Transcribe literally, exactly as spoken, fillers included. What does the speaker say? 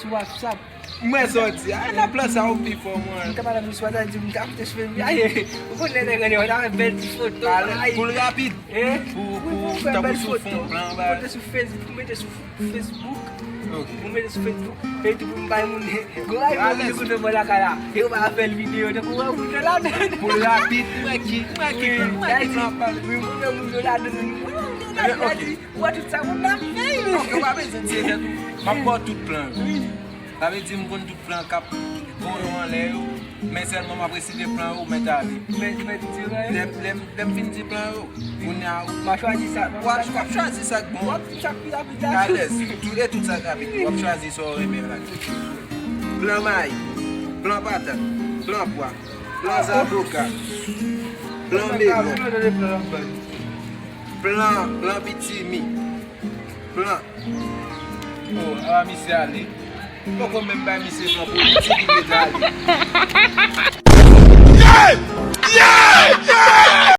sou WhatsApp. Mwen sòti. Ay, nan plan sa ou pi fò, mwen. Mwen ka pale avè l sou WhatsApp, di m ka koute sou Facebook. Ay, ou konn lè nèg anlè, w ta fè bèl ti foto. Pale, ay. Pou l rapid. Eh? Pou, pou, pou, tankou sou fon plan, ba. Foto sou Facebook, mete sou Facebook. Ok. Mwen mete sou Facebook, e tou pou m bay moun. Gwo ay, mwen mete kote mwen lakay la. E yo ba fè l videyo, tankou wè moun yo ladan. Pou l rapid, mwen ki, mwen ki, mwen ki plan pale. Wi, mwen mwen moun yo ladan. Mwen mwen moun yo ladan. Ok. Ou wè tout sa moun nan fè. Ok, ou pa bezwen tiye tèt ou. M ap ba w tout plan yo. Wi. Sa vle di m konn tout plan k ap voye w anlè yo, men sèlman m ap resite plan yo, ou mèt ale. Mèt, mèt di yo, lè, lè, lè m fin di plan yo, kounye a ou. M a chwazi sa. W ap, w ap chwazi sa k bon. W ap di sa k pi rapid la. Alèz, tout, e tout sa k rapid, w ap chwazi sa w renmen la. Plan mayi, plan patat, plan pwa, plan zaboka, plan melon, plan, plan pitimi, plan. Oh, a misye ale. Poko menm bay misye plan politik, li deja ale. Yeah! Yeah!